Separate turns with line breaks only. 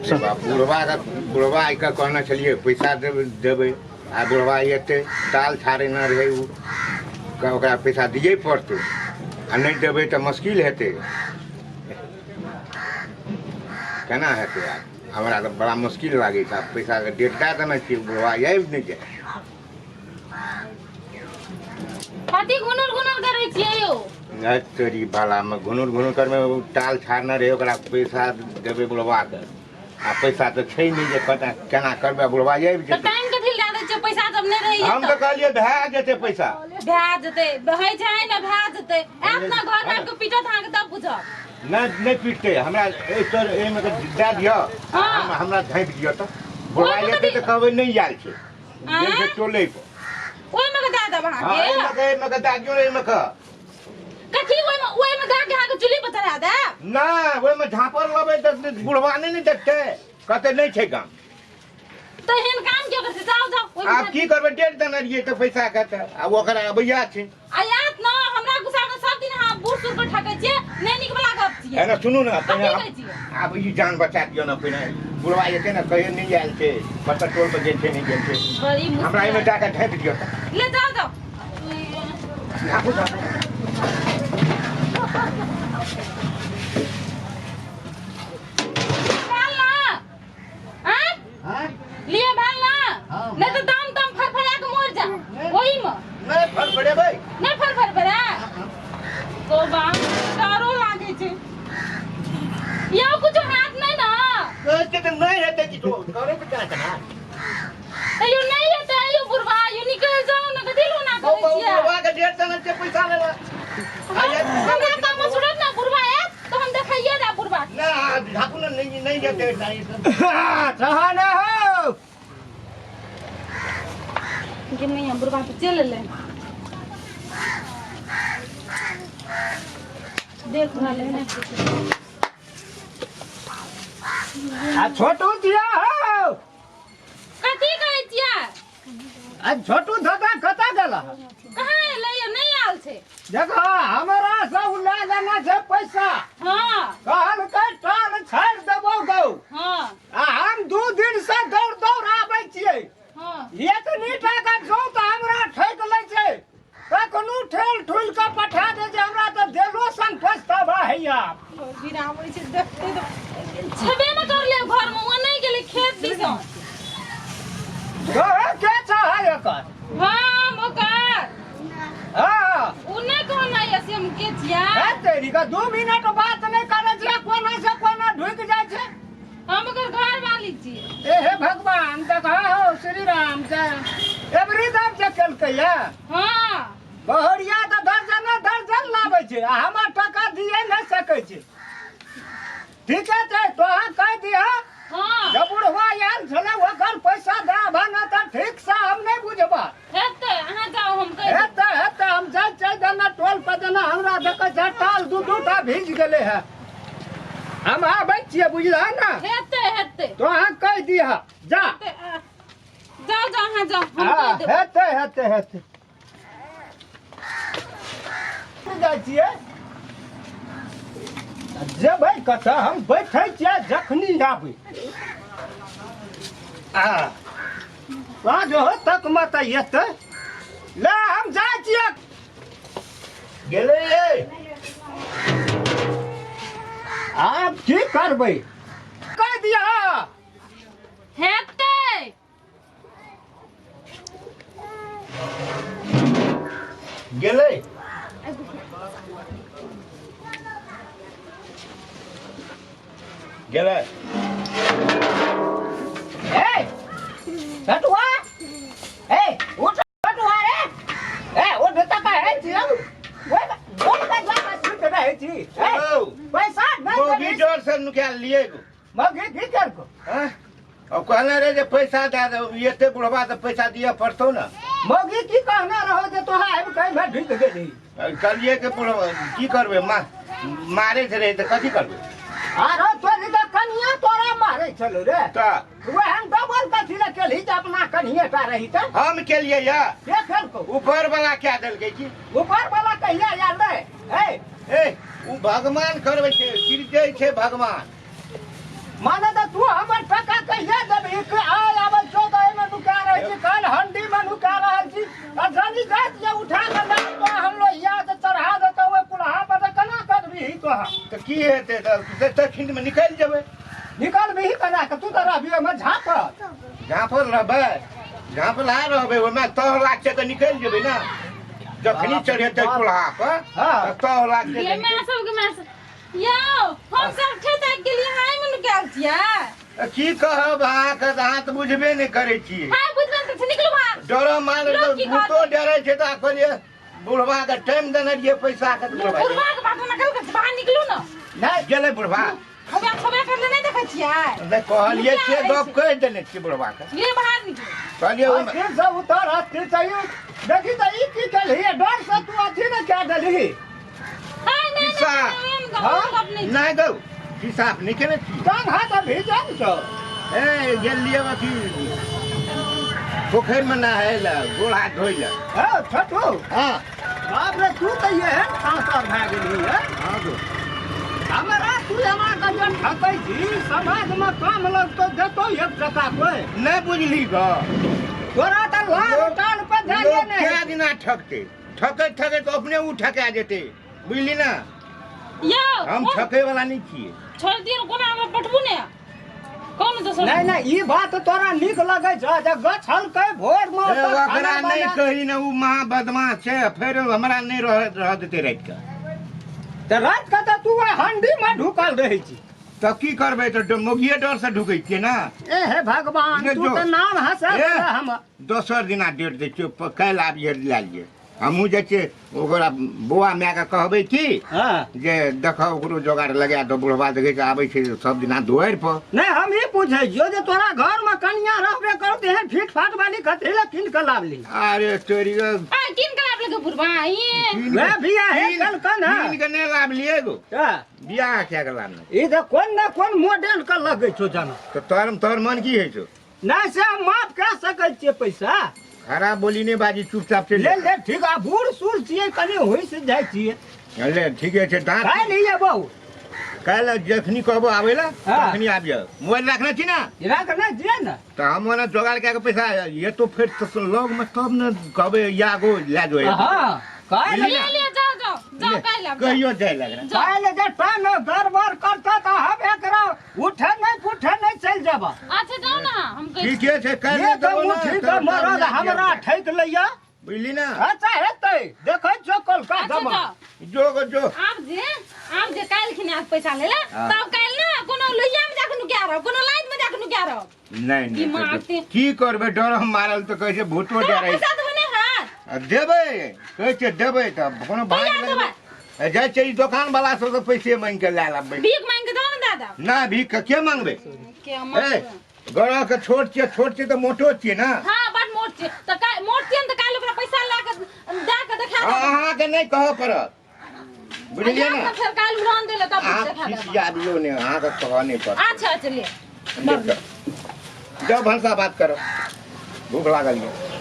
बुढ़वा बुढ़वा आइके कहने छलियै पैसा देबै देबै आ बुढ़वा एतै दाल छाड़े न रहै ओ ओकरा पैसा दिए पड़तै आ नहि देबै तऽ मुश्किल हेतै। केना हेतै आब? हमरा तऽ बड़ा मुश्किल लागै छै। आब पैसाके डेट दए देने छियै, बुढ़वा आबि नहि जाय।
कथी घुनुर घुनुर करै छियै यौ?
नहि तोरी भालामे घुनुर घुनुर करमे, ओ टाल छाड़ने रहै, ओकरा पैसा देबै बुढ़वाके आ पैसा तऽ छै नहि जे कता केना करबै, बुढ़वा आबि
तऽ
जेतै।
टाइम कथी लए दै छियै? पैसा जब नहि रहै
हम तऽ कहलियै भए जेतै पैसा।
भए जेतै होइ छै ने, भए जेतै। आयत ने घर आबि कऽ पीटत अहाँके तब बुझब।
नहि नहि पीटतै हमरा। एहि तोर एहिमे के दए दिअ।
हँ।
हमरा झाँपि दिअ तऽ बुढ़वा
ओहिमे
एतै
कथी-
तऽ कहबै नहि आयल छै, गेल छै टोले पर।
ओहिमे के दए देब
हँ।
अहाँके?
एहिमे के दए दियौ ने, एहिमे के।
कथी ओहिमे? ओहिमे दए के अहाँके चूल्ही पर चढ़ा देब?
नहि, ओहिमे झाँपल लेबै तऽ बुढ़वा नहि ने देखतै, कहतै नहि छै काम।
तऽ एहन काम किया करै छी? जाउ जाउ ओहिमे।
आब की करबै? डेट देने रहियै तऽ पैसा के तऽ आब ओकरा अबैया छै।
आ याद न हमरा गुस्सा में सब दिन अहाँ बूढ़ सूढ़ के ठकै छियै, नहि नीक वाला गप छियै।
एना सुनू ने पहिने।
कथी कहै छियै?
आब ई जान बचा दियौ ने पहिने। बुढ़वा एतै ने, कहियो नहि आयल छै, कतऽ टोल पर गेल छै, नहि गेल छै।
बड़ी मुश्किल।
हमरा एहिमे दए कऽ झाँपि दियौ तऽ।
ले जाउ जाउ।
झाँपू झाँपू।
भेल ना? आँय?
हाँ?
लिए भेल ना?
हाँ।
नहि तऽ दाम ताम फरफरा के मरि जा ओहीमे।
नहि फड़फड़ेबै।
नहि फरफरबै तो बा डरो लागै छै यौ, कुछो हाथ नहि ने।
कहै छियै तऽ नहि हेतै किछो, करै तऽ केना केना?
तैयो नहि हेतै यौ बुढ़बा, यौ निकलि जाउ ने, कथी लए ओना करै छियै?
बुढ़वा के डेढ़ देने छियै पैसा लेला।
हमरा तामस उड़त ने, बुढ़बा आयत तऽ हम देखाइए देब बुढ़बा के।
ना झाकू ने, नहीं नहीं जेतै।
सहाना हो।
गे मैया, बुढ़बा तऽ चलि एलै। देख रहल है।
आ छोटू दिया हो।
कथी कहै छियै?
आ छोटू दादा कतऽ गेल?
कहाँ एलै यौ? नहि आयल छै।
देखो, हमरा सब लए लेना छै पैसा।
हँ।
कहलकै टाल छाड़ि देबौ गौ।
हँ।
आ हम 2 दिन से दौड़ दौड़ आबै छियै।
हँ।
एतनी टाका जौ तऽ हमरा ठकि लै छै, कखनो ठेल ठुल कऽ पठा दे छै। हमरा तऽ देलो सन पछतावा हैया।
गिराबै छै देखते तऽ छेबे ने करले घरमे, ओ नहि गेलै खेत दिसन।
कहे के चाहे एकर?
हम ओकर।
हँ।
ओ नहि कहना यऽ से हम के छियै।
हे तेरी का, 2 मिनट बात नहि करै छै, कोना से कोना ढुकि जाइ छै।
हम ओकर घर वाली छियै।
ए हे भगवान, देखा हो श्री राम जय एबरी दाम जे केलकै या।
हँ।
बहरिया तऽ दर्जन दर्जन लाबै छै आ हमर टका दिए नहि सकै छै। ठीके छै, तोहाँ कहि दिह।
हँ।
जब बुढ़वा आयल छलै, ओकर पैसा दे ने तऽ ठीक से हम नहि बुझबा।
हेतै, अहाँ जाउ, हम कहि देब।
हेतै हेतै, हम जाइ छियै देना टोल पर देना। हमरा देखै छै टाल दू दू टा भीज गेलै है। हम आबै छियै, बुझलह ने?
हेतै हेतै।
तोहाँ कहि दिह, जा।
हेतै, जाउ जाउ, अहाँ जाउ, हम
हँ।
कहि देब।
हेतै हेतै हेतै। जाइ छियै, जेबै कतऽ? हम बैठै छियै, जखनी आबै आ साँझ हो तक मे तऽ एतै। ले, हम जाइ छियै।
गेलै रे।
आब की करबै? कहि दिअ।
हेतै।
गेलै। गेलै।
ए छोटुआ, ए उठ छोटुआ रे, ए उठ तऽ कहै छी। ओइ ओइ बजवा सुति रहै छी। ए
यौ,
पैसा नहि
मौगी
देबही।
डर से नुका लिए गो।
मौगी की केलको?
हैं? अब कहने रहे जे पैसा दए दे, एते बुढ़वा तऽ पैसा दिअ पड़तौ ने।
मौगी की कहना रहो जे तोरा आबि कऽ एहिमे ढुकि गेली?
कहलियै कि बुढ़वा की करबै, मा मारै रहे तऽ कथी करबै?
आरो तोरी तऽ कनिया तोरा मारै छलो रे।
तऽ
वएह डबल कथी लए केलही जे अपना कनिये टा रही तऽ?
हम केलियै या।
के केलको?
ऊपर वाला कए देलकै की।
ऊपर वाला कहिया आयल रे? ए।
ए, ओ भगवान करबै छै, सिरजै छै भगवान।
माने तऽ तू हमर उठा के लऽ जेतौ हम लोहिया के चढ़ा देतौ ओहि कुल्हा पर तऽ केना करबिही तोहर?
तऽ की हेतै तऽ दक्षिणमे निकलि जेबै।
निकलबिही केना के? तू तऽ रहबी ओहिमे झाँपल।
झाँपल रहबै, झाँपल आ रहबै ओहिमे तह लागतै तऽ निकलि जेबै ने। जखनी चढ़ेतै चूल्हा पर तऽ तह लागतै।
ये मैं सबके मैं यौ हम सब खेत आबि गेलियै, हाय में नुकायल छियै।
की कहब अहाँके, तऽ अहाँ तऽ बुझबे नहि करै छियै।
हाय बुझबे नहि करै छियै, निकलू बाहर।
डर मार
लोक की
भूतो
कहतै?
डरै छै। तऽ कहलियै बुढ़वा के टाइम देने रहियै पैसा के, तऽ बुढ़वा
बुढ़वा के बात नकल करै छियै, बाहर निकलू ने।
नहि गेलै बुढ़वा।
खबे खबे करले नहि देखै छियै?
नहि कहलियै
नुकायल
से
रहै
गप
छै।
कहि देने छियै बुढ़वा के।
ले बाहर निकलू।
कहलियै ओहिमे
अस्थिर से उतर, अस्थिर से ई देखी तऽ ई की केलही? डर से तू अथी नहि कए देलही?
हाय नहि
खिस्सा।
नहि गप
हाँ?
गप नहि।
नहि गौ, हिसाब नहि केने छी।
टांग हाथ भीजल छौ।
ए गेलियै अथी पोखरिमे नहाय लए, गोड़ हाथ धोइ लए।
हँ छोटू।
हँ।
बाप रे, तू तऽ एहन काँसर भए गेलही है।
हँ गो।
हमरा तू एना कऽ जे ठकै छी, समाजमे काम लगतौ देतौ एक टका कोइ?
नहि बुझली गो।
तोरा तऽ लाल टाल पर ध्यान
लोक
नहि।
कए दिना ठकतै? ठकैत ठकैत अपने ओ ठका जेतै, बुझली ने?
यौ
हम ठकै वाला नहि छियै।
छोड़ि दियौ ने, कोना हमरा पटबू ने कोन दोसर।
नहि नहि, ई बात तोरा नीक लगै छौ जे गछलकै भोर मे
ए,
ओतऽ
ओकरा
खाना
नहि
बना-
कही ने, ओ महा बदमाश छै, फेर हमरा नहि रह रह देतै राति के।
तऽ राति के तऽ तू ओहि हंडी मे ढुकल रहै छी।
तऽ की करबै? तऽ मोगिए डर से ढुकै छियै ने।
ए हे भगवान,
ने
तू
जो।
तऽ नाम हंसा
ए।
हम
दोसर दिना डेट दै छियौ, काल्हि आबिहे लए लियै। हमहूँ जाइ छियै ओकरा बौआ मायके कहबै की जे देखऽ ओकरो जोगाड़ लगा दो, बुढ़वा देखै छै आबै छै सब दिना दुआरि पर।
नहि, हम ई पूछै छियौ जे तोरा घरमे कनिया रहबे करू तऽ एहन फिट फाट वाली कथी लए कीन कऽ लाबली?
अरे तोरी
आ कीन के लाबले के बुढ़वा ई
वएह बियाह हे कलकन है।
कीन के नहि लाबलियै गो।
हाँ।
बियाह कए के लाबने।
ई तऽ कोन ने कोन मॉडल के लगै छौ जाना।
तऽ तोहर तोहर मन की होइ छौ?
नहि से हम माफ कए सकै छियै पैसा।
खराब बोली नहि बाजी, चुपचाप चलि
ले ले, ठीक आ बूढ़ सूढ़ छियै, कनि होइस जाइ छियै।
ले ठीके छै दाँत।
काल्हि ही अबौ।
काल्हि जखनी कहबो आबै लए तखनी आबि जाउ। मोबाइल राखने छी ने?
राखने छियै ने।
तऽ हम ओना जोगाड़ कए के पैसा ये तो फेर तऽ लगमे तब ने कहबै या गो लए जो।
हँ काल्हि
ले ले, जाओ जाओ जाओ, काल्हि आबि जाओ।
कहियो जाय लगना।
काल्हि जे टाइम गड़बड़ करतौ तऽ हम एकरा उठे नहि पुठे नहि चलि जेबा।
अच्छा जाओ ना, हम कहै छी।
ठीके छै काल्हि
ये तऽ
देबो ने,
मुट्ठी
तऽ
के मरद
तब
हमरा ठकि लैया।
बुझली ने?
अच्छा हेतै, देखै छियौ कलका
अच्छा
जमा।
जाओ।
जो गो जो।
आब जे काल्हि खिना पैसा ले ले
हाँ।
तब काल्हि ना कोनो लोहिया में जाके नुका रहब, कोनो लाइन में जाके नुका रहब।
नहि नहि
दिमाग
तऽ
ते-
की करबै, डर हम मारल तऽ कहै छै भूतो
तोरा
डरै।
पैसा देबै नहि हाथ?
आ देबै, कहै छै देबै तऽ कोनो भाग
कहिया
लगबै।
देबै?
आ जाइ छै ई दोकान वाला सब तऽ पैसे मांगि के लए लेबै।
भीख मांगि के दो ने दादा।
ना भीख के के मांगबै?
के
ए
मांगबै?
गरह के छोट छियै, छोट छियै तऽ मोटो छियै ने।
हाँ बड मोट छियै तऽ काल्हि मोट छियै ने तऽ काल्हि ओकरा पैसा लए के दए के देखा
हाँ,
देबै।
अहाँके नहि कहऽ पड़त, बुझलियै ने?
आ फेर काल्हि उड़ान देले तब
अहाँ
देखा देबै।
खिसियाबियौ नहि, अहाँके कहऽ नहि पड़त।
अच्छा अच्छा ले।
ले तऽ। जाउ भनसा बात करब, भूख लागल यऽ।